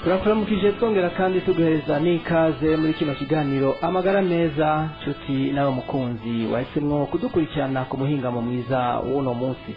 Turakuramukije, twongera kandi tuguhereza n'ikaze muri kino kiganiro Amagara Meza, nshuti nawe mukunzi wahisemwo kudukurikirana ku muhingamo mwiza w'uno munsi.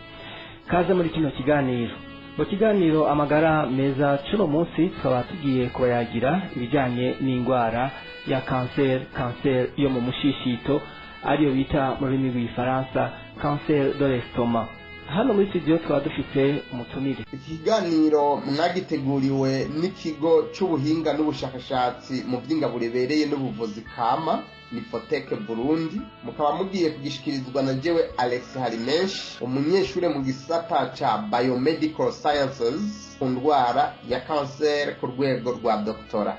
Kaze muri kino kiganiro. Mu kiganiro Amagara Meza c'uno munsi, tukaba tugiye kubayagira ibijyanye n'indwara ya kanseri, kanseri yo mu mushishito, ariyo bita mu rurimi rw'igifaransa cancer de l'estomac. Hano muri studio tukaba dufite umutumire. Ikiganiro mwagiteguriwe n'ikigo c'ubuhinga n'ubushakashatsi mu vy'ingaburo ibereye n'ubuvuzi kama, ni Foteke Burundi, mukaba mugiye kugishikirizwa na jewe Alex Harimenshi, umunyeshure mu gisata ca Biomedical Sciences ku ndwara ya kanseri ku rwego rwa doctorat.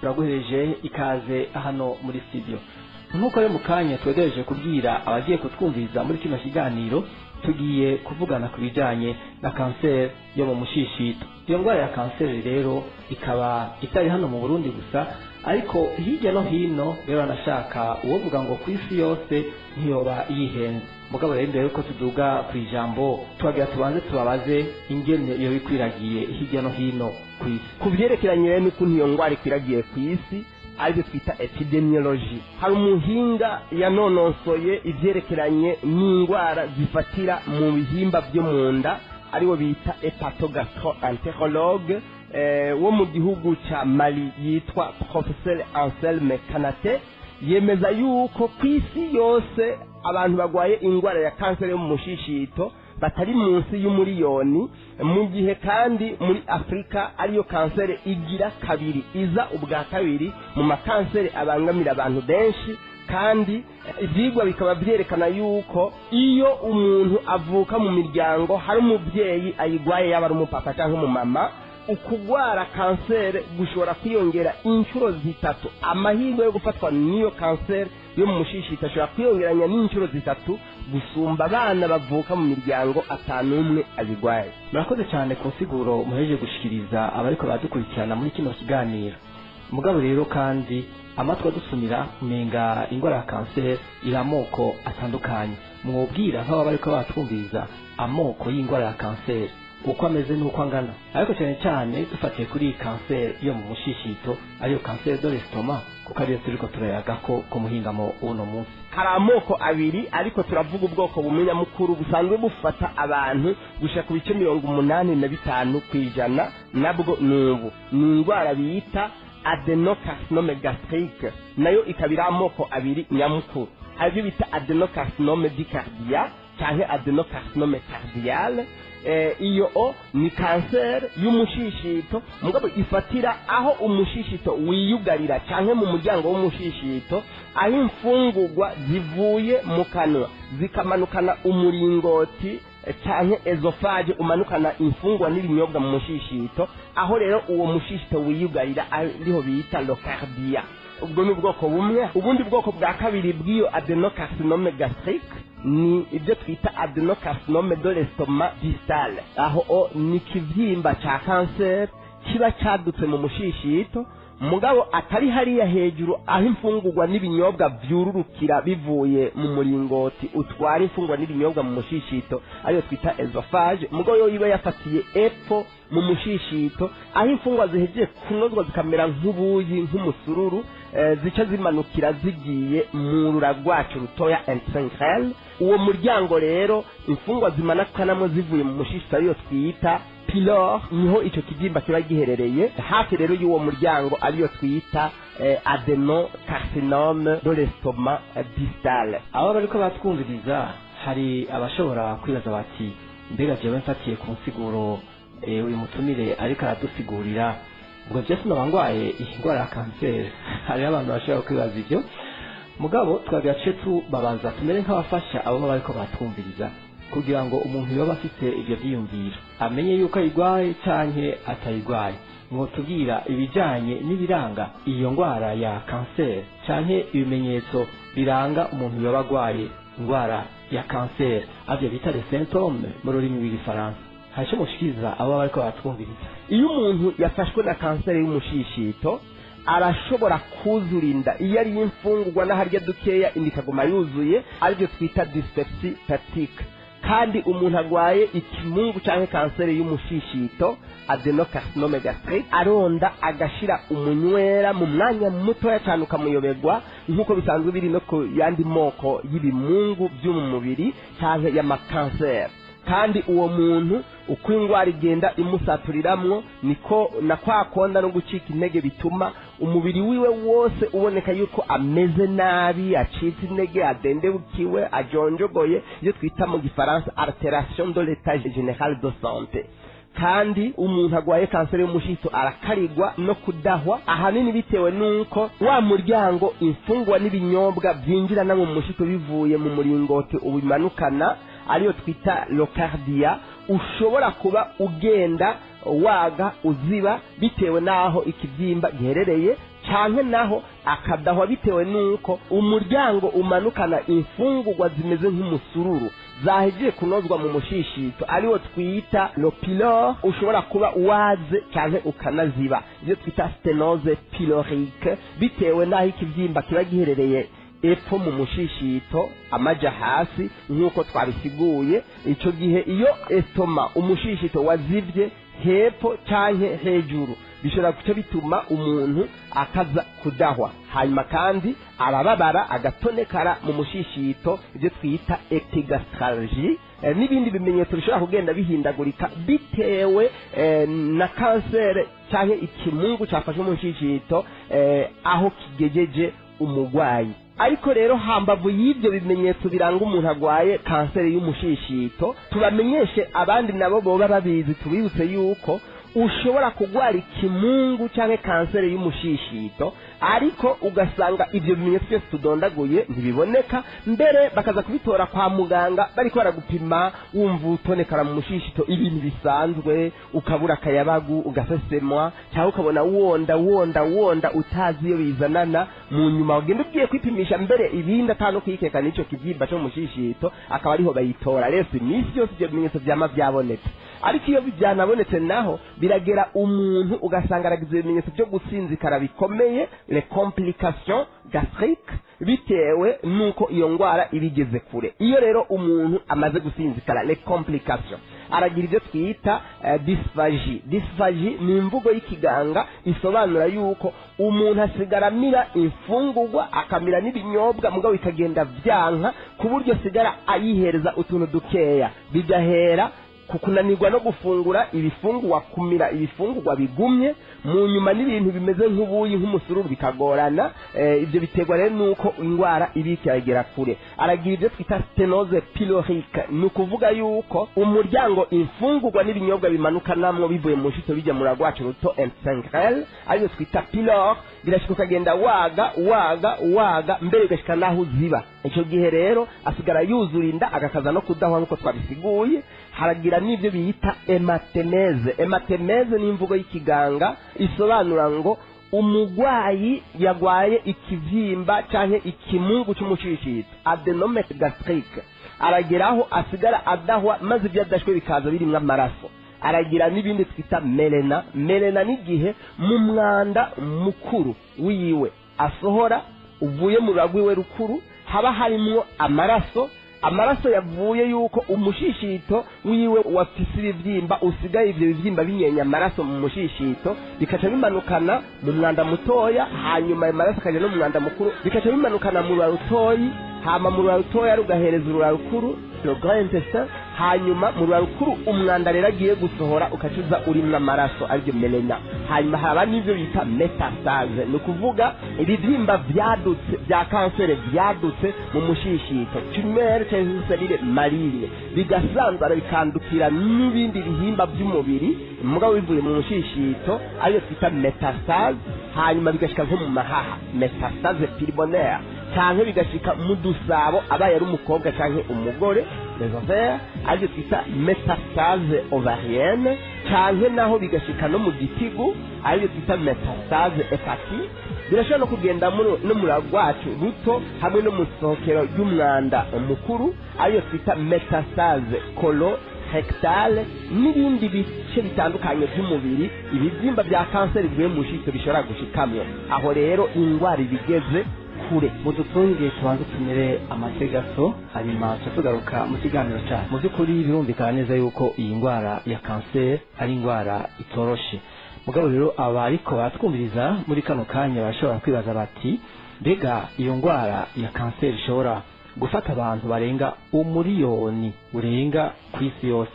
Turaguhereje ikaze hano muri studio. Nk'uko rero mu kanya twegereje kubwira abagiye kutwumviriza, muri kino kiganiro tugiye kuvugana ku bijyanye na kanseri yo mu mushishito. Iyo ndwara ya kanseri rero ikaba itari hano mu Burundi gusa, ariko hirya no hino. Rero anashaka uwovuga ngo ku isi yose ntiyoba yihenze. Mugabo rero, mbere yuko tuduga ku ijambo, twagira tubanze tubabaze ingene iyo bikwiragiye hirya no hino ku isi. Ku byerekeranye rero n'ukuntu iyo ndwara ikwiragiye ku isi, aribyo twita epidemiology, hari umuhinga yanonosoye ivyerekeranye n'indwara zifatira mu bihimba byo mu nda, ariwo bita hépatogastroentérologue wo mu gihugu ca Mali, yitwa Professeur Anselme Kanate. Yemeza yuko ku isi yose abantu bagwaye indwara ya kanseri yo mu mushishito batari munsi y'umuriyoni, mu gihe kandi muri Afurika ariyo kanseri igira kabiri, iza ubwa kabiri mu makanseri abangamira abantu benshi. Kandi ibyigwa bikaba byerekana yuko iyo umuntu avuka mu miryango hari umubyeyi ayigwaye, yaba ari umupapa cyangwa umumama, ukugwara kanseri gushobora kwiyongera inshuro 3. Amahirwe yo gufatwa n'iyo kanseri yo mu mushishito ashobora kwiyongeranya n'inshuro 3 gusumba abana bavuka mu miryango atanu umwe abigwaye. Murakoze cyane ku nsiguro muhejeje gushikiriza abariko baradukurikirana muri kino kiganiro. Mugabo rero kandi amatwi adusumira umenga indwara ya kanseri iri amoko atandukanye. Mwobwira nk'ababa bariko baratwumviriza amoko y'indwara ya kanseri uko ameze n'uko angana, ariko cyane cyane dufatiye kuri iyi kanseri yo mu mushishito, ariyo cancer de l'estomac, kuko ariyo turiko turayagako ku muhingamo w'uno munsi. Hari amoko abiri, ariko turavuga ubwoko bumwe nyamukuru busanzwe bufata abantu gushika ku bice 85%. Nabwo nubu ni indwara bita adenocarcinome gastrique. Nayo ikaba iri amoko abiri nyamukuru: hari ibyo bita adenocarcinome du cardia canke adenocarcinome cardiale. Iyo o ni kanseri y'umushishito, mugabo ifatira aho umushishito wiyugarira canke mu muryango w'umushishito, aho imfungurwa zivuye mu kanwa zikamanukana umuringoti canke œsophage umanukana imfungwa n'ibinyobwa mu mushishito. Aho rero uwo mushishito wiyugarira ariho bita le cardia. Ubwo ni ubwoko bumwe. Ubundi bwoko bwa kabiri bw'iyo adenocarcinome gastrique ni ibyo twita adenocarcinome de l'estomac distal. Aho o ni ikibyimba ca kanseri kiba cadutse mu mushishito, mugabo atari hariya hejuru aho imfungurwa n'ibinyobwa vyururukira bivuye mu muringoti utwara imfungurwa n'ibinyobwa mu mushishito, ariyo twita œsophage, mugabo yo iba yafatiye epfo mu mushishito, aho imfungwa zihejeje kunozwa zikamera nk'ubuyi, nk'umusururu, zica zimanukira zigiye mu rura rwacu rutoya, intestin grêle. Uwo muryango rero imfungwa zimanukanamo zivuye mu mushishito, ariyo twita pylore, niho icyo kibyimba kiba giherereye, hafi rero y'uwo muryango, ariyo twita adenocarcinome de l'estomac distal. Abo bariko batwumviriza, hari abashobora kwibaza bati: "Mbega jewe mfatiye ku nsiguro uyu mutumire ariko aradusigurira, ubwo je sinoba ngwaye iyi ndwara ya kanseri?" Hariho abantu bashobora kwibaza ivyo. Mugabo twagira tuce tubabaza, tumere nk'abafasha abo baba bariko batwumviriza, kugira ngo umuntu yoba afite ivyo vyiyumviro amenye yuko ayigwaye canke atayigwaye. Mwotubwira ibijanye n'ibiranga iyo ndwara ya kanseri canke ibimenyetso biranga umuntu yoba agwaye indwara ya kanseri, avyo bita les symptômes mu rurimi rw'igifaransa? Hari ico mushikiriza abo bariko baratwumviriza? Iyo umuntu yafashwe na kanseri y'umushishito, arashobora kuzura inda iyo ari imfungurwa n'aharya dukeya, inda ikaguma yuzuye, aribyo twita dyspepsie peptique. Kandi Kandi umuntu agwaye ikimungu canke kanseri y'umushishito, adenocarcinome gastrique, aronda agashira umunywera mu mwanya mutoya cyane ukamuyoberwa, nk'uko bisanzwe biri no ku yandi moko y'ibimungu byo mu mubiri canke y'amakanseri. Kandi uwo muntu uko indwara igenda imusaturiramwo, niko na kwa konda no gucika intege bituma umubiri wiwe wose uboneka yuko ameze nabi, acitse intege, adendebukiwe, ajonjogoye, iyo twita mu gifaransa altération de l'état général de santé. Kandi umuntu agwaye kanseri y'umushito arakarigwa no kudahwa, ahanini bitewe n'uko wa muryango imfungwa n'ibinyobwa byinjirana mu mushito bivuye mu muringoti ubimanukana, ariyo twita le cardia, ushobora kuba ugenda waga uziba bitewe n'aho ikibyimba giherereye, canke naho akadahwa bitewe n'uko umuryango umanukana imfungurwa zimeze nk'umusururu zahejeje kunozwa mu mushishito, ariwo twita le pylore, ushobora kuba waze canke ukanaziba, ibyo twita sténose pylorique, bitewe n'aho ikibyimba kiba giherereye epfo mu mushishito amaja hasi, nk'uko twabisiguye. Ico gihe iyo estomac, umushishito, wazivye hepfo canke hejuru, bishobora guca bituma umuntu akaza kudahwa. Hanyuma kandi arababara, agatonekara mu mushishito, ibyo twita épigastralgie, n'ibindi bimenyetso bishobora kugenda bihindagurika bitewe na kanseri canke ikimungu cafashe umushishito, aho kigejeje umugwayi. Ariko rero hambavu y'ibyo bimenyetso biranga umuntu agwaye kanseri y'umushishito, tubamenyeshe abandi nabo boba babizi, tubibutse yuko ushobora kugwara ikimungu cyangwa kanseri y'umushishito, ariko ugasanga ibyo bimenyetso byose tudondaguye ntibiboneka. Mbere bakaza kubitora kwa muganga bariko baragupima, wumva utonekara mu mushishito, ibintu bisanzwe, ukabura akayabagu, ugasesemwa, cyangwa ukabona wonda wonda wonda utazi iyo bizanana. Mu nyuma ugenda ugiye kwipimisha mbere ibindi atanu kwikeka n'icyo kibyimba cyo mu mushishito, akaba ariho bayitora. Rero si iminsi yose ibyo bimenyetso byama byabonetse, ariko iyo byanabonetse naho biragera umuntu ugasanga aragize ibimenyetso byo gusinzikara bikomeye, les complications gastriques, bitewe nuko iyo ndwara iba igeze kure. Iyo rero umuntu amaze gusinzikara, les complications, aragira ibyo twita dysphagie. Dysphagie ni imvugo y'ikiganga isobanura yuko umuntu asigara amira imfungurwa, akamira n'ibinyobwa, mugabo bikagenda byanka, ku buryo asigara ayihereza utuntu dukeya, bigahera ku kunanirwa no gufungura ibifungurwa, kumira ibifungurwa bigumye, mu nyuma n'ibintu bimeze nk'ubuyi, nk'umusururu bikagorana. Ibyo biterwa rero nuko indwara iba iragera kure. Aragira ibyo twita sténose pylorique, ni ukuvuga yuko umuryango imfungurwa n'ibinyobwa bimanukanamwo bivuye mu nshito bijya mu rwacu ruto intestin, aribyo twita pylore, birashika ukagenda waga waga waga, mbere ugashika n'aho uziba. Icyo gihe rero asigara yuzura inda, agakaza no kudahwa nk'uko twabisiguye. Haragira n'ibyo bita hématémèse. Hématémèse ni imvugo y'ikiganga isobanura ngo umugwayi yagwaye ikibyimba canke ikimungu c'umushishito, adénome gastrique, arageraho asigara adahwa, maze ibyo adashwe bikaza birimwo amaraso. Aragira n'ibindi twita méléna. Méléna n'igihe mu mwanda mukuru wiwe asohora uvuye mu rwagwiwe rukuru haba harimwo amaraso, amaraso yavuye yuko umushishito wiwe wafise ibibyimba usigaye, ibyo bibyimba binyenya amaraso mu mushishito, bikaca bimanukana mu mwanda mutoya, hanyuma ayo maraso akajya no mu mwanda mukuru, bikaca bimanukana mu rura rutoyi, hama mu rura rutoya rugahereza urura rukuru, le grand intestin, hanyuma mu rura rukuru umwanda rero agiye gusohora ukacuza urimwo amaraso, aribyo méléna. Hanyuma haraba n'ibyo bita métastase, ni ukuvuga ibibyimba vyadutse bya kanseri vyadutse mu mushishito, tumeur cyangwa cellule maligne, bigasanzara bikandukira n'ibindi bihimba by'umubiri mugabo bivuye mu mushishito, ariyo twita métastase, hanyuma bigashika nko mu mahaha, métastase pulmonaire, canke bigashika mu dusabo abaye ari umukobwa canke umugore, les ovaires, aribyo twita métastase ovarienne, canke naho bigashika no mu gitigu, aribyo twita métastase hépatique. Birashobora no kugenda no mu rwacu ruto hamwe no mu sohokero ry'umwanda mukuru, ariyo twita métastase colorectale, n'ibindi bice bitandukanye by'umubiri ibibyimba bya kanseri bivuye mu mushito bishobora gushikamwo. Aho rero indwara ibigeze kure. Mudutunge tubanze tumire amategaso, hanyuma tuca tugaruka mu kiganiro cyacu. Mu by'ukuri birumvikana neza yuko iyi ndwara ya kanseri ari indwara itoroshe. Mugabo rero abariko baratwumviriza muri kano kanya barashobora kwibaza bati: mbega iyo ndwara ya kanseri ishobora gufata abantu barenga 1 miliyoni urenga ku isi yose,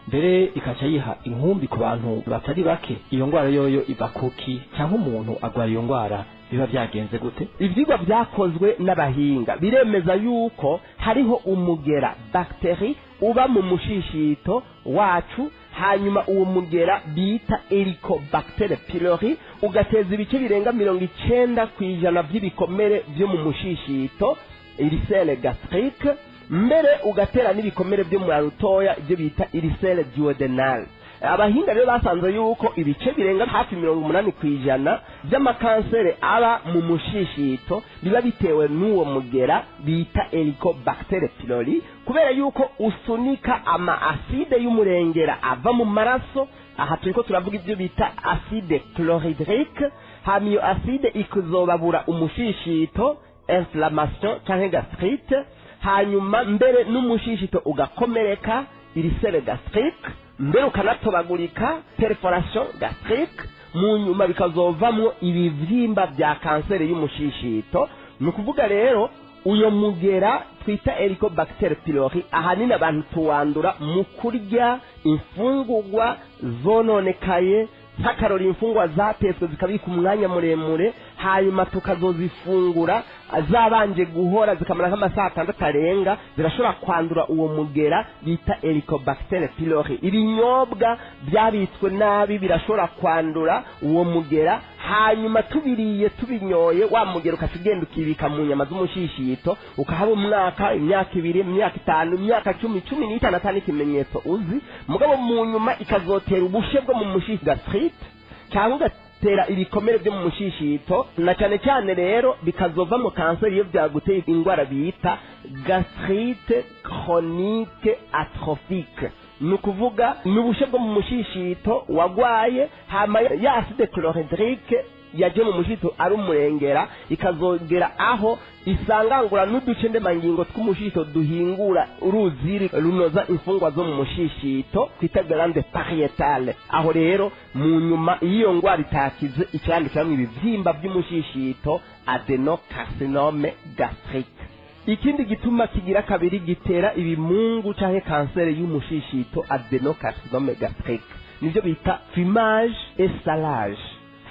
mbere ikaca yiha inkumbi ku bantu batari bake, iyo ndwara yoyo iva kuki? Cyangwa umuntu agwara iyo ndwara biba byagenze gute? Ivyigwa vyakozwe n'abahinga biremeza yuko hariho umugera, bactérie, uba mu mushishito wacu. Hanyuma uwo mugera bita Helicobacter pylori ugateza ibice birenga 90% vy'ibikomere vyo mu mushishito, ulcère gastrique, mbere ugatera n'ibikomere vyo mu rutoya, ibyo bita ulcère duodénal. Abahinga rero basanze yuko ibice birenga hafi 80% by'amakansere aba mu mushishito biba bitewe n'uwo mugera bita Helicobacter pylori, kubera yuko usunika ama acide y'umurengera ava mu maraso. Aha turiko turavuga ibyo bita acide chlorhydrique. Hama iyo acide ikazobabura umushishito, inflammation canke gastrite, hanyuma mbere n'umushishito ugakomereka, ulcère gastrique, mbere ukanatobagurika, perforation gastrique. Mu nyuma bikazovamwo ibivyimba vya kanseri y'umushishito. Ni ukuvuga rero uyo mugera twita Helicobacter pylori ahanini abantu tuwandura mu kurya imfungurwa zononekaye, nk'akarori imfungwa zatetswe zikabika umwanya muremure, hanyuma tukazozifungura zabanje guhora, zikamara nk'amasaha 6 arenga, zirashobora kwandura uwo mugera bita Helicobacter pylori. Ibinyobwa byabitswe nabi birashobora kwandura uwo mugera, hanyuma tubiriye, tubinyoye, wa mugera ukaca ugenda ukibika mu nyama z'umushishito, ukahaba umwaka, imyaka 2, imyaka 5, imyaka 10, 15, atani ikimenyetso uzi. Mugabo mu nyuma ikazotera ubushe bwo mu mushishi, gastrite, cyangwa ugatera ibikomere byo mu mushishito, na cyane cyane rero bikazovamo kanseri iyo byaguteye indwara bita gastrite chronique atrophique. Ni ukuvuga ni ubushe bwo mu mushishito wagwaye, hama ya acide chlorhydrique yaje mu mushishito ari umurengera, ikazogera aho isangangura n'uduce ndemangingo tw'umushishito duhingura uruziri runoza imfungwa zo mu mushishito twita glande pariétale. Aho rero mu nyuma iyo ngwara itakize, icyandikiramo ibibyimba by'umushishito, adénocarcinome gastrique. Ikindi gituma kigira kabiri gitera ibimungu canke kanseri y'umushishito, adénocarcinome gastrique, nivyo bita fumage et salage.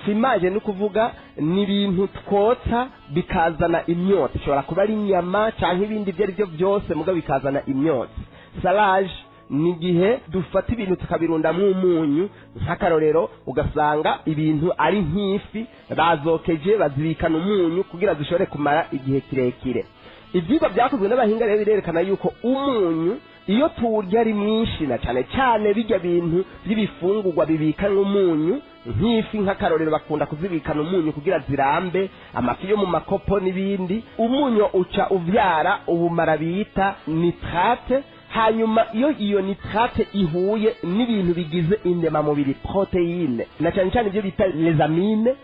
Fumage ni ukuvuga ni ibintu twotsa bikazana imyotsi, ishobora kuba ari inyama canke ibindi ibyo ari byo byose, mugabo bikazana imyotsi. Salage ni igihe dufata ibintu tukabirundamo umunyu, nk'akarorero ugasanga ibintu ari nk'ifi bazokeje, bazibikana umunyu kugira zishobore kumara igihe kirekire. Ibyigwa byakozwe n'abahinga rero birerekana yuko umunyu iyo tuwurya ari mwinshi, na cyane cyane bijya bintu by'ibifungurwa bibikanwa umunyu, nk'ifi nk'akarorero bakunda kuzibikana umunyu kugira zirambe, amafi yo mu makopo n'ibindi, umunyu uca uvyara ubumara bita nitrate. Hanyuma iyo iyo nitrate ihuye n'ibintu bigize indemamubiri, protéine, na cyane cyane ibyo bita les amines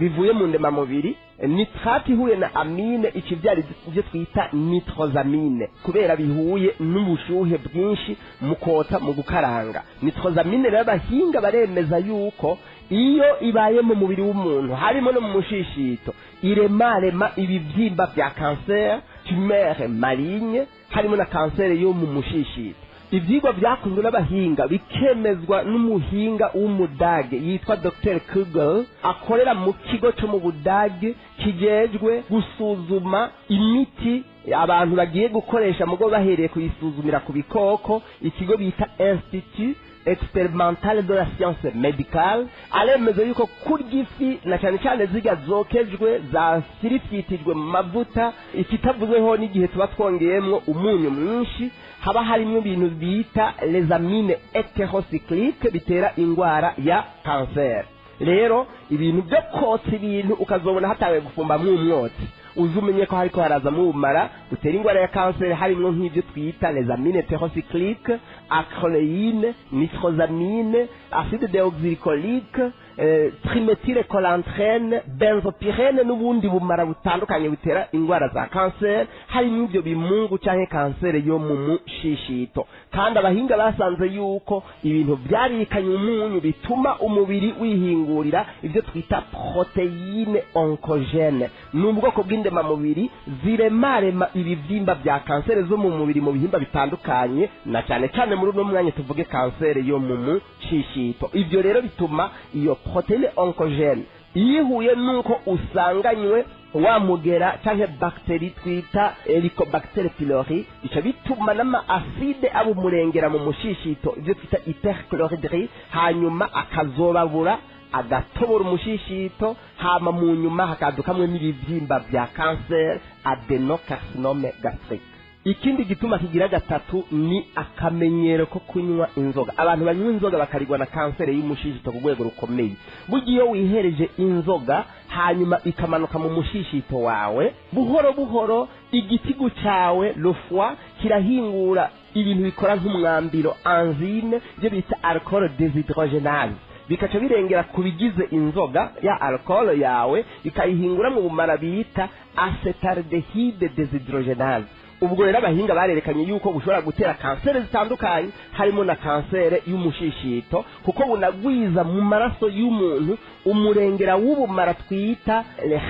bivuye mu ndemamubiri, nitrate ihuye na amine ikibyara ibyo twita nitrosamine. Kubera bihuye n'ubushuhe bwinshi mu kotsa, mu gukaranga, nitrosamine rero abahinga baremeza yuko iyo ibaye mu mubiri w'umuntu, harimo no mu mushishito, iremarema ibibyimba bya kanseri, tumeur maligne, harimo na kanseri yo mu mushishito. Ibyigwa byakozwe n'abahinga bikemezwa n'umuhinga w'umudage yitwa Dr Kugel, akorera mu kigo cyo mu Budage kijejwe gusuzuma imiti abantu bagiye gukoresha, mugo bahereye kuyisuzumira ku bikoko, ikigo bita Institut expérimental de la science médicale, aremeza yuko kurya ifi, na cyane cyane zirya zokejwe, zasirifitijwe mu mavuta, ikitavuzweho n'igihe tuba twongeyemwo umunyu mwinshi, haba harimo ibintu bita les amines hétérocycliques bitera indwara ya kanseri. Rero ibintu byo kotsa ibintu ukazobona hatangiye gufumbamwo umwotsi, uzi umenye ko hariko harazamo ubumara butera indwara ya kanseri, harimo nk'ibyo twita les amines hétérocycliques, acroléine, nitrosamine, acide déoxycholique. Triméthylcholanthrène, benzopyrène n'ubundi bumara butandukanye butera indwara za kanseri, harimo ibyo bimungu canke kanseri yo mu mushishito. Kandi abahinga basanze yuko ibintu byarikanye umunyu bituma umubiri wihingurira ibyo twita protéine oncogène, ni ubwoko bw'indemamubiri ziremarema ibibyimba bya kanseri zo mu mubiri mu bihimba bitandukanye, na cyane cyane muri uno mwanya tuvuge kanseri yo mu mushishito. Ibyo rero bituma iyo protéine oncogène iyo ihuye n'uko usanganywe wa mugera canke bactérie twita Helicobacter pylori, bica bituma n'ama acide aba umurengera mu mushishito, ibyo twita hyperchlorhydrie, hanyuma akazobabura, agatobora umushishito, hama mu nyuma hakadukamwe n'ibibyimba bya kanseri, adénocarcinome gastrique. Ikindi gituma kigira gatatu ni akamenyero ko kunywa inzoga. Abantu banywa inzoga bakarigwa na kanseri y'umushishito ku rwego rukomeye. Burya iyo wihereje inzoga hanyuma ikamanuka mu mushishito wawe buhoro buhoro, igitigu cyawe, le foie, kirahingura ibintu bikora nk'umwambiro, enzyme, ibyo bita alcool déshydrogénase, bikaca birengera ku bigize inzoga ya alcool yawe, ikayihingura mu bumara bita acétaldéhyde déshydrogénase. Ubwo rero abahinga barerekanye yuko bushobora gutera kanseri zitandukanye, harimo na kanseri y'umushishito, kuko bunagwiza mu maraso y'umuntu umurengera w'ubumara twita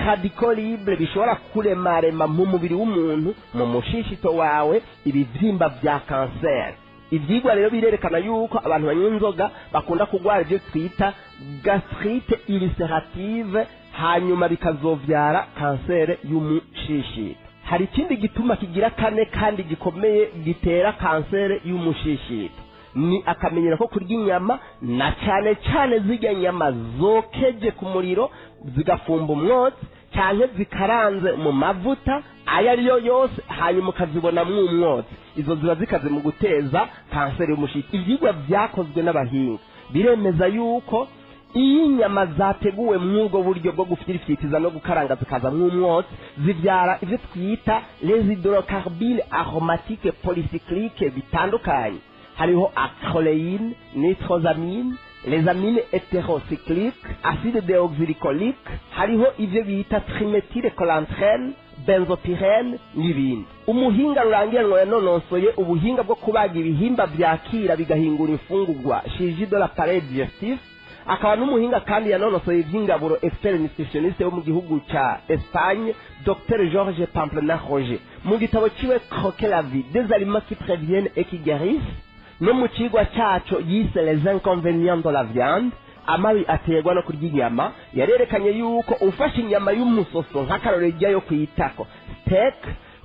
radicaux libres, bishobora kuremarema mu mubiri w'umuntu, mu mushishito wawe, ibibyimba bya kanseri. Ibyigwa rero birerekana yuko abantu banywa inzoga bakunda kurwara ibyo twita gastrite ulcérative, hanyuma bikazovyara kanseri y'umushishito. Hari ikindi gituma kigira kane kandi gikomeye gitera kanseri y'umushishito, ni akamenyero ko kurya inyama, na cyane cyane zirya nyama zokeje ku muriro zigafumba umwotsi cyane, zikaranze mu mavuta ayo ariyo yose, hanyuma ukazibonamwo umwotsi. Izo ziba zikaze mu guteza kanseri y'umushishito. Ibyigwa byakozwe n'abahinga biremeza yuko iyo inyama zateguwe mw'ubwo buryo bwo gufyirifyitiza no gukaranga zikazamwo umwotsi, zibyara ibyo twita les hydrocarbures aromatiques polycycliques bitandukanye, hariho acroléine, nitrosamine, les amines hétérocycliques, acide déoxyricholique, hariho ivyo bita triméthylcholanthrène, benzopyrène n'ibindi. Umuhinga rurangiranwa yanonosoye ubuhinga bwo kubaga ibihimba byakira bigahingura imfungurwa, chirurgie de l'appareil digestif, akaba n'umuhinga kandi yanonosoye iby'ingaburo, expert nutritionniste wo mu gihugu ca Espagne, Dr Georges Pamplona Roger, mu gitabo ciwe Croquer la vie, des aliments qui préviennent et qui guérissent, no mu cigwa caco yise Les inconvénients de la viande, amabi aterwa no kurya inyama, yarerekanye yuko ufashe inyama y'umusoso, nk'akarorero ijya yo kwitako steak,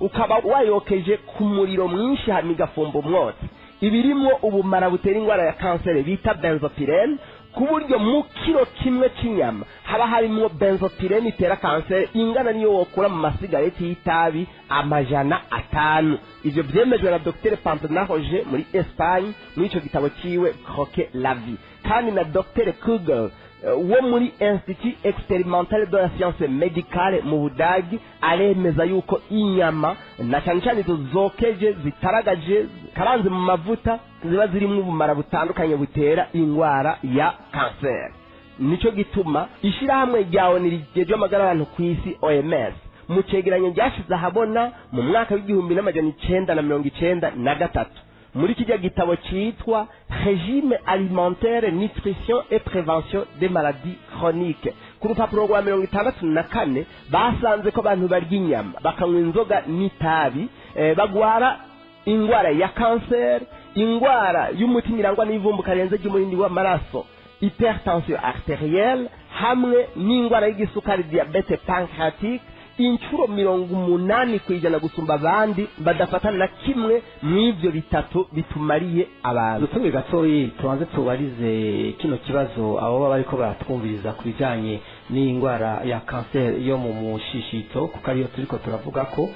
ukaba wayokeje ku muriro mwinshi hanyuma igafumba umwotsi, ibirimwo ubumara butera indwara ya kanseri bita benzopyrène, ku buryo mu kiro kimwe cy'inyama haba harimwo benzopyrène itera kanseri ingana niyo wokura mu masigareti y'itabi 500. Ivyo vyemejwe na Dr Pamplona Roger muri Espagne muri ico gitabo ciwe Croquer la vie, kandi na Dr Kugel wo muri Institut expérimental de la science médicale mu Budagi aremeza yuko inyama, na cyane cyane izo zokeje, zitaragaje, karanze mu mavuta, ziba zirimo ubumara butandukanye butera indwara ya kanseri. Nico gituma ishyirahamwe rya ONU rijejwe amagara y'abantu ku isi, OMS, mu cegeranyo ryashize ahabona mu mwaka w'1993 muri kijya gitabo cyitwa Régime alimentaire, nutrition et prévention des maladies chroniques, ku rupapuro rwa 64, basanze ko abantu barya inyama, bakanywa inzoga n'itabi, bagwara indwara ya kanseri, indwara y'umutima irangwa n'ivumbuka rirenze ry'umurindi w'amaraso, hypertension artérielle, hamwe n'indwara y'igisukari, diabète pancréatique, inshuro 80% gusumba abandi badafatana na kimwe mw'ivyo bitatu bitumariye abantu. Dutumye gatoyi, tubanze tubarize kino kibazo abo baba bariko baratwumviriza ku bijanye n'iyi ndwara ya kanseri yo mu mushishito, kuko ariyo turiko turavuga ko.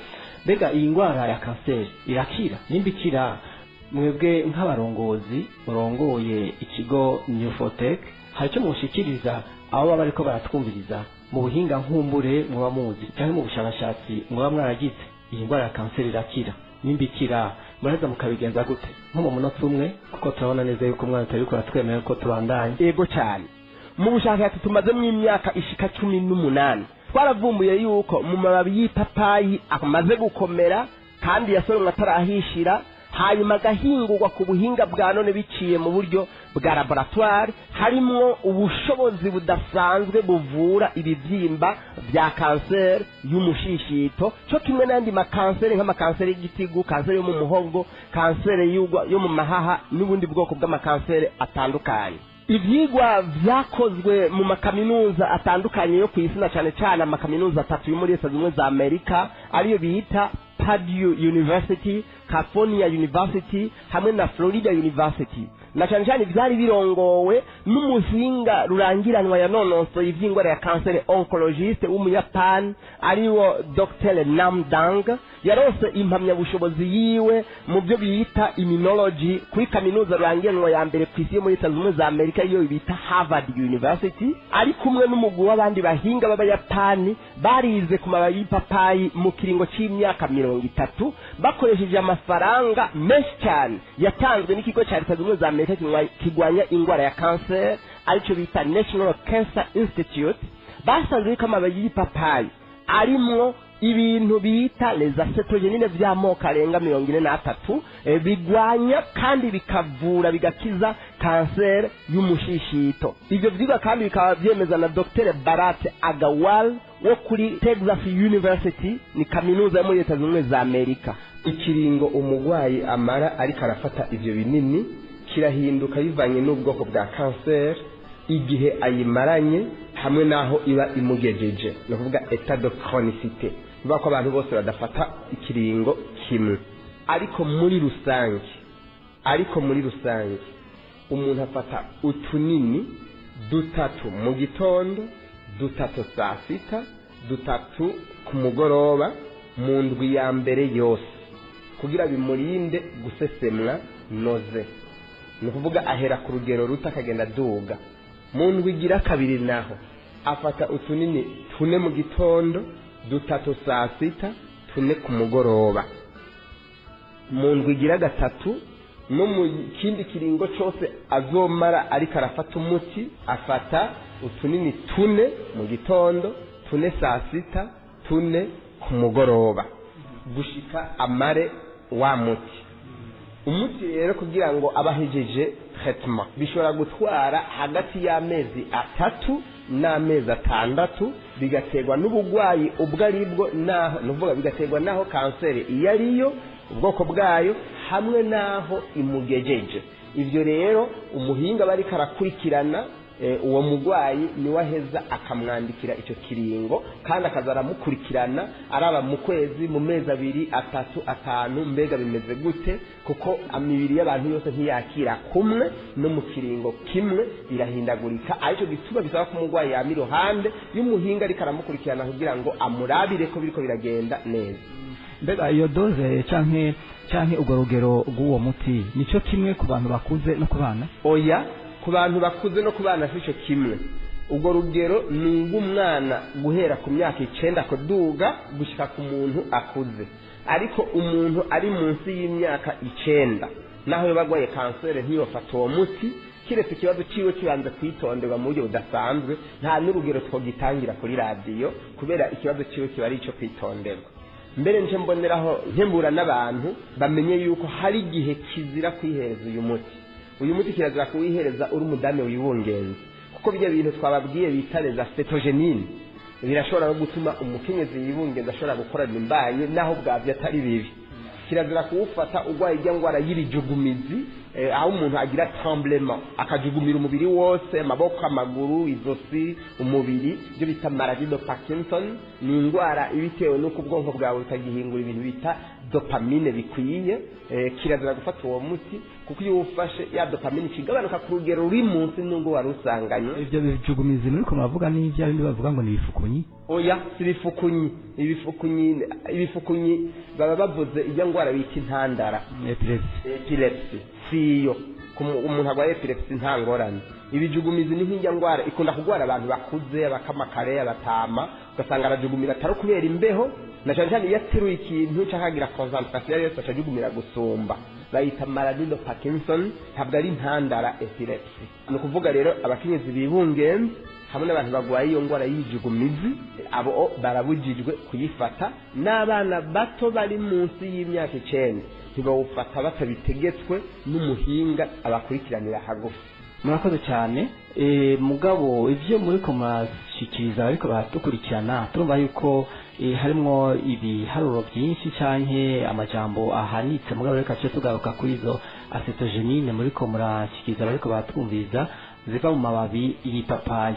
Mbega iyi ndwara ya kanseri irakira? Nimba ikira, mwebwe nk'abarongozi murongoye ikigo Newfotech, hari icyo mushikiriza abo baba bariko baratwumviriza mu buhinga nkumbure muba muzi cyangwa mu bushakashatsi muba mwaragize? Iyi ndwara ya kanseri irakira? Nimba ikira, muraheza mukabigenza gute, nko mu munota umwe, kuko turabona neza yuko umwana utari uratwemera ko tubandanya? Ego cyane. Mu bushakashatsi tumazemo imyaka ishika 18, twaravumbuye yuko mu mababi y'ipapayi amaze gukomera kandi yasoromwe atarahishira, hanyuma agahingurwa ku buhinga bwa none biciye mu buryo bwa laboratoire, harimwo ubushobozi budasanzwe buvura ibibyimba bya kanseri y'umushishito, cyo kimwe n'andi makanseri nk'amakanseri y'igitigu, kanseri yo mu muhogo, kanseri yo mu mahaha n'ubundi bwoko bw'amakanseri atandukanye. Ivyigwa vyakozwe mu makaminuza atandukanye yo kw'isi, na cane cane amakaminuza atatu yo muri Leta Zunze za Amerika, ariyo bita Purdue University, California University hamwe na Florida University, na cane cane vyari birongowe n'umuhinga rurangiranwa yanonosoye ivy'ingwara ya kanseri, oncologiste w'Umuyapani, ariwo Dr Nam Dang. Yarose impamyabushobozi yiwe mu byo bita immunology kuri kaminuza rurangiranwa ya mbere ku isi yo muri Leta Zunze za Amerika, iyo bita Harvard University. Ari kumwe n'umugwi w'abandi bahinga b'Abayapani, barize ku mababi y'ipapayi mu kiringo c'imyaka 30, bakoresheje amafaranga menshi cyane yatanzwe n'ikigo cya Leta Zunze za Amerika kigwanya ingwara ya kanseri, aricyo bita National Cancer Institute. Basanze yuko amababi y'ipapayi arimwo ibintu bita les acétogénines vy'amoko arenga 43, bigwanya kandi bikavura, bigakiza kanseri y'umushishito. Ivyo vyigwa kandi bikaba vyemeza na Dr Barat Agawal wo kuri Texas University, ni kaminuza yo muri Leta Zunze za Amerika. Ikiringo umugwayi amara ariko arafata ivyo binini kirahinduka bivanye n'ubwoko bwa kanseri, igihe ayimaranye hamwe n'aho iba imugejeje, ni ukuvuga état de chronicité. Bivuga ko abantu bose badafata ikiringo kimwe, ariko muri rusange umuntu afata utunini dutatu mu gitondo, dutatu saa sita, dutatu ku mugoroba mu ndwi ya mbere yose, kugira bimurinde gusesemwa, nausées. Ni ukuvuga ahera ku rugero ruto akagenda aduga. Mu ndwi igira kabiri naho afata utunini tune mu gitondo, dutatu saa sita, tune ku mugoroba. Mu ndwi igira gatatu no mu kindi kiringo cyose azomara ariko arafata umuti, afata utunini tune mu gitondo, tune saa sita, tune ku mugoroba, gushika amare wa muti. Umuti rero kugira ngo abe ahejeje traitement bishobora gutwara hagati y'amezi 3 n'amezi 6, bigaterwa n'ubugwayi ubwo aribwo, naho ni ukuvuga bigaterwa n'aho kanseri iyo ariyo, ubwoko bwayo hamwe n'aho imugejeje. Ibyo rero umuhinga aba ariko arakurikirana uwo mugwayi, niwe aheza akamwandikira icyo kiringo, kandi akaza aramukurikirana araba mu kwezi, mu mezi 2, 3, 5, mbega bimeze gute, kuko imibiri y'abantu yose ntiyakira kumwe no mu kiringo kimwe, irahindagurika. Aricyo gituma bisaba ko umurwayi yama iruhande y'umuhinga ariko aramukurikirana kugira ngo amurabire ko biriko biragenda neza. Mbega iyo dose canke urwo rugero rw'uwo muti nico kimwe ku bantu bakuze no ku bana? Oya, ku bantu bakuze no ku bana sico kimwe. Ubwo rugero ni urw'umwana guhera ku myaka 9 kuduga gushika ku muntu akuze, ariko umuntu ari munsi y'imyaka 9, naho yoba agwaye kanseri, ntiyofata uwo muti kiretse ikibazo ciwe kibanza kwitonderwa mu buryo budasanzwe. Nta n'urugero twogitangira kuri radiyo kubera ikibazo ciwe kiba ari ico kwitonderwa. Mbere nce mboneraho nkembura n'abantu bamenye yuko hari igihe kizira kwihereza uyu muti. Uyu muti kirazira kuwihereza uri umudamu wibungenze, kuko bijya bintu twababwiye bita les acétogénines birashobora no gutuma umukenyezi yibungenze ashobora gukorana imbanyi, naho bwavyo atari bibi. Kirazira kuwufata urwaye ijya ngwara y'ibijugumizi, aho umuntu agira tremblement, akajugumira umubiri wose, amaboko, amaguru, izosi, umubiri, ibyo bita maladie de Parkinson. Ni indwara iba itewe n'uko ubwonko bwawe butagihingura ibintu bita dopamine bikwiye. Kirazira gufata uwo muti kuko iyo uwufashe ya dopamine ikigabanuka ku rugero ruri munsi n'ubwo wari usanganywe. Ivyo bijugumizi muriko muravuga ni vya bindi bavuga ngo ni ibifukunyi? Oya, si ibifukunyi. Ibifukunyi baba bavuze ijya ngwara bita intandara. Epilepsy. Epilepsy siyo. Umuntu arwaye epilepsy nta ngorane. Ibijugumizi ni nk'ijya ngwara ikunda kugwara abantu bakuze, abakamakare, abatama, ugasanga arajugumira atari kubera imbeho, na cyane cyane iyo ateruye ikintu cyangwa akagira concentration yose, acajugumira gusumba. Bayita maladie de Parkinson, ntabwo ari intandara epilepsy. Ni ukuvuga rero abakenyezi bibungenze hamwe n'abantu barwaye iyo ndwara y'ijugumizi, abo barabujijwe kuyifata, n'abana bato bari munsi y'imyaka 9 ntibawufata batabitegetswe n'umuhinga abakurikiranira hagufi. Murakoze cyane. Mugabo ivyo muriko murashikiriza ariko baradukurikirana, turumva yuko harimwo ibiharuro byinshi canke amajambo ahanitse. Mugabo reka tuce tugaruka kuri izo acétogénine muriko murashikiriza bariko baratwumviriza, ziva mu mababi y'ipapayi.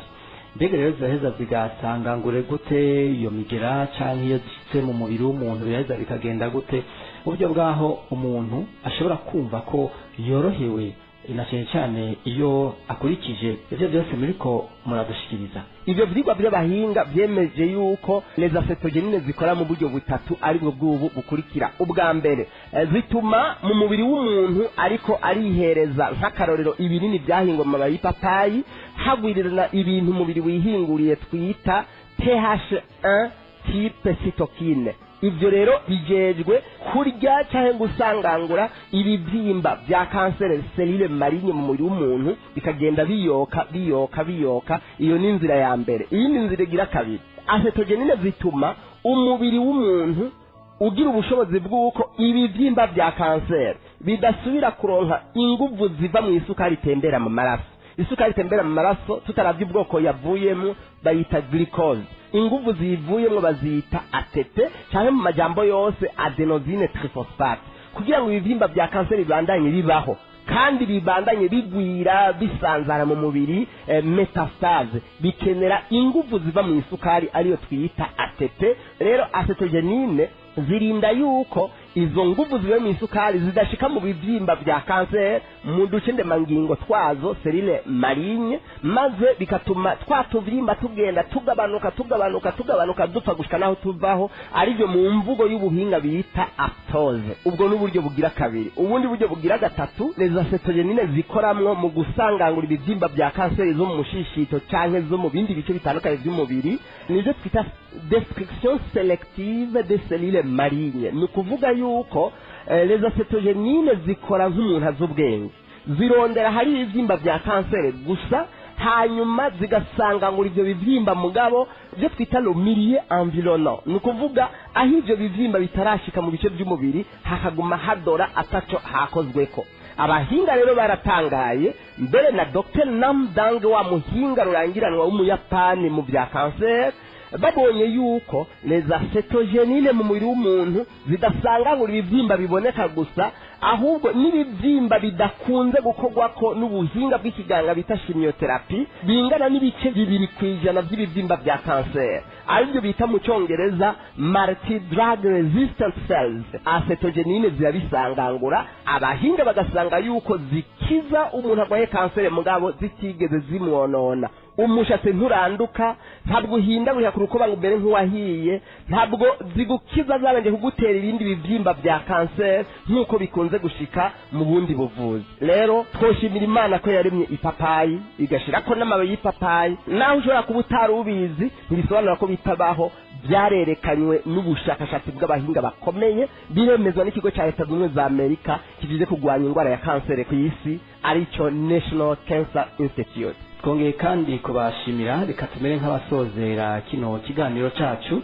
Mbega rero ziraheza zigasangangure gute iyo migera, canke iyo zishitse mu mubiri w'umuntu biraheza bikagenda gute, uburyo bwaho umuntu ashobora kumva ko yorohewe, na cyane cyane iyo akurikije ivyo byose muriko muradushikiriza? Ivyo vyigwa vy'abahinga vyemeje yuko les acétogénines zikora mu buryo butatu, aribwo bw'ubu bukurikira. Ubwa mbere, zituma mu mubiri w'umuntu ariko arihereza, nk'akarorero ibinini vyahingwa mu mababi y'ipapayi, hagwirirana ibintu umubiri wihinguriye twita TH1 type cytokine. Ibyo rero bijejwe kurya cyangwa gusangangura ibibyimba bya kanseri, cellules malignes, mu mubiri w'umuntu, bikagenda biyoka, biyoka, biyoka. Iyo ni inzira ya mbere. Iyindi nzira igira kabiri, acétogénine zituma umubiri w'umuntu ugira ubushobozi bw'uko ibibyimba bya kanseri bidasubira kuronka inguvu ziva mu isukari itembera mu maraso. Isukari itembera mu maraso, tutaravye ubwoko yavuyemo, bayita glucose. Inguvu ziyivuyemo bazita ATP, cyangwa mu majambo yose adénosine triphosphate. Kugira ngo ibibyimba bya kanseri bibandanye bibaho kandi bibandanye bigwira, bisanzara mu mubiri, métastase, bikenera inguvu ziva mu isukari ariyo twita ATP. Rero acétogénine zirinda yuko izo nguvu ziva mu isukari zidashika mu bibyimba bya kanseri, mu duce ndemangingo twazo, cellules malignes, maze bikatuma twa tuvyimba tugenda tugabanuka, tugabanuka, tugabanuka, dupfa gushika naho tuvaho, aribyo mu mvugo y'ubuhinga bita apoptose. Ubwo n'uburyo bugira kabiri. Ubundi buryo bugira gatatu les acétogénines zikoramwo mu gusangangura ibibyimba bya kanseri zo mu mushishito canke zo mu bindi bice bitandukanye by'umubiri, nivyo twita destruction sélective des cellules malignes. Ni ukuvuga yuko les acétogénines zikora nk'umuntu azi ubwenge, zirondera hari ibibyimba bya kanseri gusa, hanyuma zigasangangura ibyo bibyimba. Mugabo ibyo twita le milieu environnant, ni ukuvuga aho ibyo bibyimba bitarashika mu bice by'umubiri, hakaguma hadora ataco hakozweko. Abahinga rero baratangaye, mbere na Dr Namdang, wa muhinga rurangiranwa w'Umuyapani mu bya kanseri, babonye yuko les acétogénines mu mubiri w'umuntu zidasangangura ibibyimba biboneka gusa, ahubwo n'ibibyimba bidakunze gukorwako n'ubuhinga bw'ikiganga bita chimiothérapie, bingana n'ibice 2% by'ibibyimba bya kanseri, aribyo bita mu Cyongereza multi drug resistant cells, acétogénine zirabisangangura. Abahinga bagasanga yuko zikiza umuntu arwaye kanseri mugabo zitigeze zimwonona. Umushatsi nturanduka, ntabwo uhindagurika ku rukoba ngo umere nk'uwahiye, ntabwo zigukiza zabanje kugutera ibindi bibyimba bya kanseri nk'uko bikunze gushika mu bundi buvuzi. Rero twoshimira Imana ko yaremye ipapayi, igashirako n'amababi y'ipapayi. Naho ushobora kuba utari ubizi, ntibisobanura ko bitabaho. Byarerekanywe n'ubushakashatsi bw'abahinga bakomeye, biremezwa n'ikigo cya Leta Zunze Ubumwe za Amerika kigize kurwanya indwara ya kanseri ku isi, aricyo National Cancer Institute. Twongeye kandi kubashimira. Reka tumere nk'abasozera kino kiganiro cacu,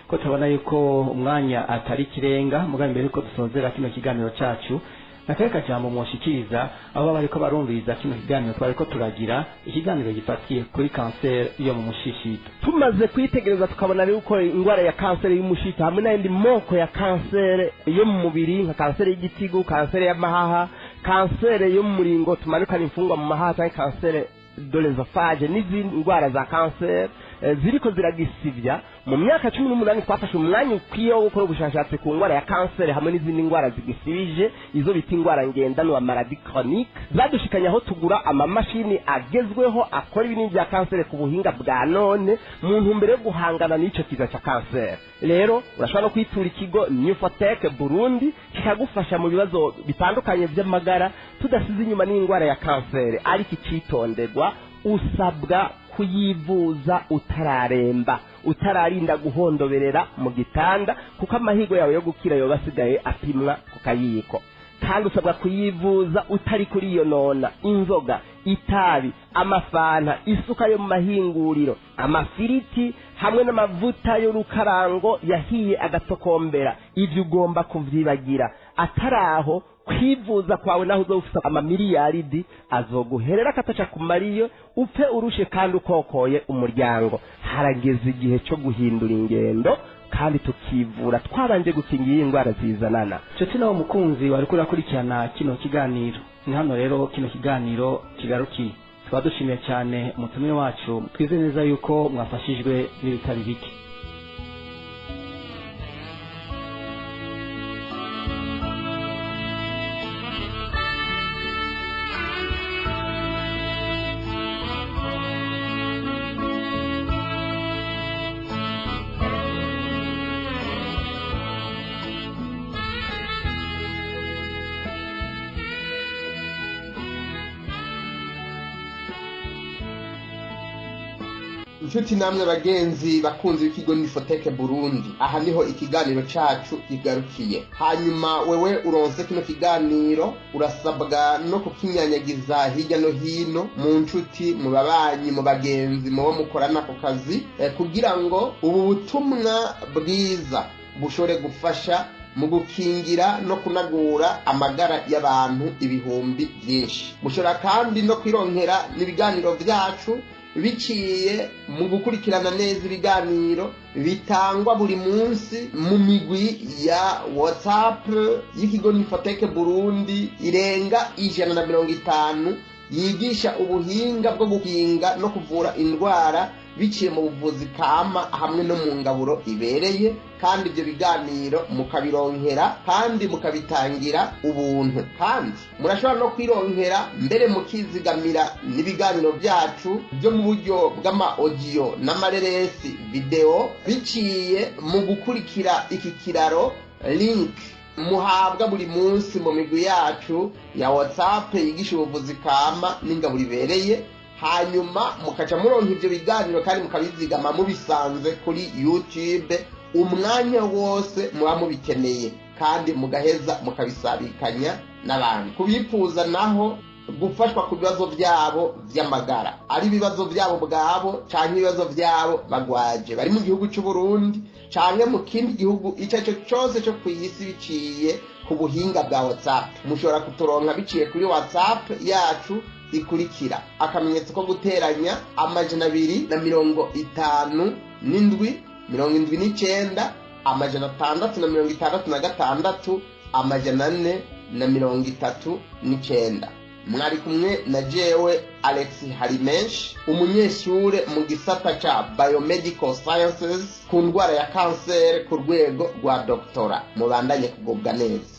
ko tubona yuko umwanya atari ikirenga. Mugabo mbere yuko dusozera kino kiganiro cacu, nakahe kajambo mwoshikiriza aho baba bariko barumviriza kino kiganiro twariko turagira, ikiganiro gifatiye kuri kanseri yo mu mushishito? Tumaze kwitegereza tukabona yuko indwara ya kanseri y'umushito hamwe n'ayandi moko ya kanseri yo mu mubiri, nka kanseri y'igitigu, kanseri y'amahaha, kanseri yo mu muringo tumanukana imfungwa mu mahaha, cyangwa kanseri de l'œsophage, n'izindi ndwara za kanseri ziriko ziragisivya, mu myaka 18 twafashe umwanya ukwiye wo gukora ubushakashatsi ku ndwara ya kanseri hamwe n'izindi ndwara zigisibije, izo bita indwara ngendanwa, maladie chronique. Zadushikanye aho tugura amamashini agezweho akora ibinini bya kanseri ku buhinga bwa none, mu ntumbero yo guhangana n'ico kiza ca kanseri. Rero urashobora no kwitura ikigo Newfotech Burundi kikagufasha mu bibazo bitandukanye vy'amagara, tudasize inyuma n'indwara ya kanseri. Ariko icitonderwa, usabwa kuyivuza utararemba, utararinda guhondoberera mu gitanda, kuko amahirwe yawe yo gukira yoba asigaye apimwa ku kayiko. Kandi usabwa kuyivuza utari kuriyonona. Inzoga, itabi, amafanta, isuka yo mu mahinguriro, amafiriti hamwe n'amavuta y'urukarango yahiye agatokombera, ibyo ugomba kuvyibagira. Ataraho kwivuza kwawe, naho uzoba ufise amamiliyaridi, azoguherera akataca kumariyo, upfe urushe kandi ukokoye umuryango. Harageze igihe cyo guhindura ingendo kandi tukivura twabanje gukingira iyi ndwara zizanana. Nshuti nawe mukunzi wari urakurikirana kino kiganiro, ni hano rero kino kiganiro kigarukiye. Tukaba dushimiye cyane umutumire wacu, twize neza yuko mwafashijwe n'ibitari bike. Inshuti namwe bagenzi bakunzi b'ikigo Nifoteke Burundi, aha niho ikiganiro cacu kigarukiye. Hanyuma wewe uronse kino kiganiro, urasabwa no kukinyanyagiza hirya no hino mu nshuti, mu babanyi, mu bagenzi, mu bo mukorana ku kazi, kugira ngo ubu butumwa bwiza bushobore gufasha mu gukingira no kunagura amagara y'abantu ibihumbi byinshi. Mushobora kandi no kwironkera n'ibiganiro vyacu biciye mu gukurikirana neza ibiganiro bitangwa buri munsi mu migwi ya WhatsApp y'ikigo Nifoteke Burundi irenga 150, yigisha ubuhinga bwo gukinga no kuvura indwara biciye mu buvuzi kama hamwe no mu ngaburo ibereye. Kandi ibyo biganiro mukabironkera kandi mukabitangira ubuntu. Kandi murashobora no kwironkera mbere mukizigamira n'ibiganiro byacu byo mu buryo bw'ama audio n'amareresi video biciye mu gukurikira iki kiraro link muhabwa buri munsi mu migwi yacu ya WhatsApp yigisha ubuvuzi kama n'ingaburo ibereye. Hanyuma mukaca muronka ivyo biganiro kandi mukabizigama mubisanze kuri YouTube umwanya wose muba mubikeneye, kandi mugaheza mukabisabikanya n'abantu. Kubifuza naho gufashwa ku bibazo byabo vy'amagara, ari ibibazo byabo bwabo canke ibibazo byabo bagwaje bari mu gihugu cy'u Burundi canke mu kindi gihugu ico aricyo cose cyo kw'isi biciye ku buhinga bwa WhatsApp, mushobora kuturonka biciye kuri WhatsApp yacu ikurikira: akamenyetso ko guteranya 257 79 666 439. Mwari kumwe na jewe Alex Harimenshi, umunyeshure mu gisata ca Biomedical Sciences ku ndwara ya kanseri ku rwego rwa doktora. Mubandanye kugubwa neza.